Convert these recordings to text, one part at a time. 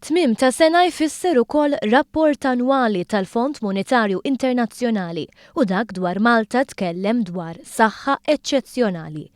Tmiem ta' sena jfisser ukoll rapport annwali tal-Fond Monetarju Internazzjonali u dak dwar Malta tkellem dwar saħħa eċċezzjonali.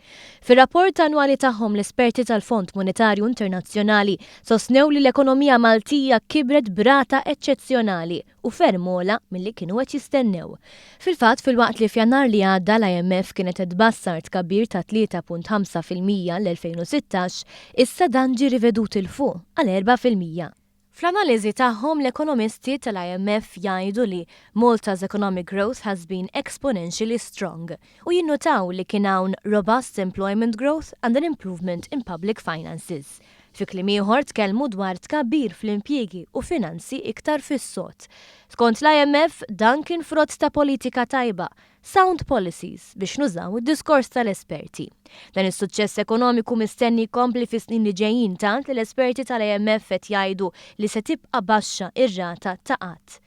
Fir-rapport annwali tagħhom l-esperti tal-Fond Monetarju Internazzjonali sostnew li l-ekonomija Maltija kibret b'rata eċċezzjonali u ferm ogħla milli kienu qed jistennew. Fil-fatt, filwaqt li f'Jannar li għadda l-IMF kienet qed tbassar tkabbir ta' 3.5% l-2016, issa dan ġie rivedut 'il fuq għal 4%. Fl-analiżi tagħhom l-ekonomisti tal-IMF jgħidu li Malta's economic growth has been exponentially strong u jinnutaw li kien hawn robust employment growth and an improvement in public finances. Fi kliem ieħor tkellmu dwar tkabbir fl-impjiegi u finanzi iktar fis-sod. Skont l-IMF dan kien frott ta' politika tajba, sound policies biex nużaw id-diskors tal-esperti. Dan is-suċċess ekonomiku mistenni jkompli fis-snin li ġejjin tant li l-esperti tal-IMF qed jgħidu li se tibqa' baxxa ir-rata ta' qgħad.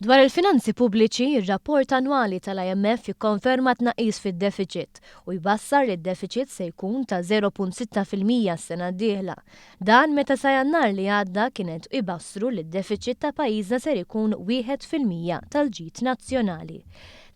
Dwar il-finanzi pubbliċi, ir-rapport annwali tal-IMF jikkonferma tnaqqis fid-deficit u jbassar li d-deficit se jkun ta' 0.6% s-sena d-dieħla. Dan meta sa Jannar li għadda kienet ibassru li d-deficit ta' pajjiżna ser ikun 1% tal-ġid nazzjonali.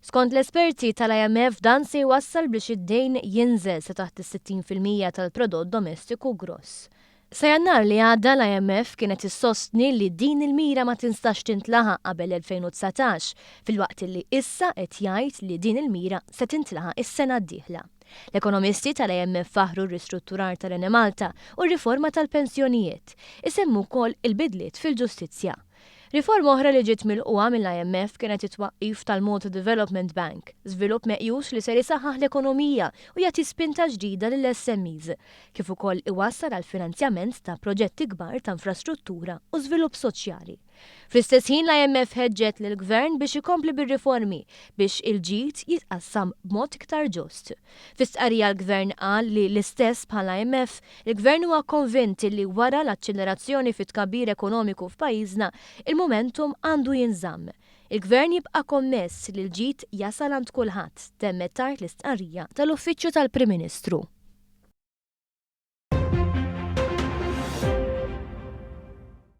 Skont l-esperti tal-IMF dan se jwassal biex id-dejn jinżel sa taħt is-60% tal-prodott domestiku gross. Sa Jannar li għadda l-IMF kienet issostni li din il-mira ma tistax tintlaħaq qabel 2019, filwaqt li issa qed jgħid li din il-mira se tintlaħaq is-sena d-dieħla. L-ekonomisti tal-IMF faħru r-ristrutturar tal-Enemalta u r-riforma tal-pensjonijiet. Isemmu wkoll il-bidliet fil-ġustizzja. Riforma oħra li ġiet milqugħa mill-IMF kienet it-twaqqif tal-Malta Development Bank, żvilupp meqjus li ser isaħħaħ l-ekonomija u jagħti spinta ġdida lill-SMEs, kif ukoll iwassal għal finanzjament ta' proġetti kbar ta' infrastruttura u żvilupp soċjali. Fl-istess ħin l-IMF ħeġġet lill-Gvern biex ikompli bir-riformi biex il-ġid jitqassam b'mod iktar ġust. Fi stqarrija l-Gvern qal li l-istess bħall-IMF, il-Gvern huwa konvint li wara l-aċċellerazzjoni fit-tkabbir ekonomiku f'pajjiżna, il-momentum għandu jinżamm. Il-Gvern jibqa' kommess li l-ġid jasal għand kulħadd, temmet tgħid l-istqarrija tal-Uffiċċju tal-Prim Ministru.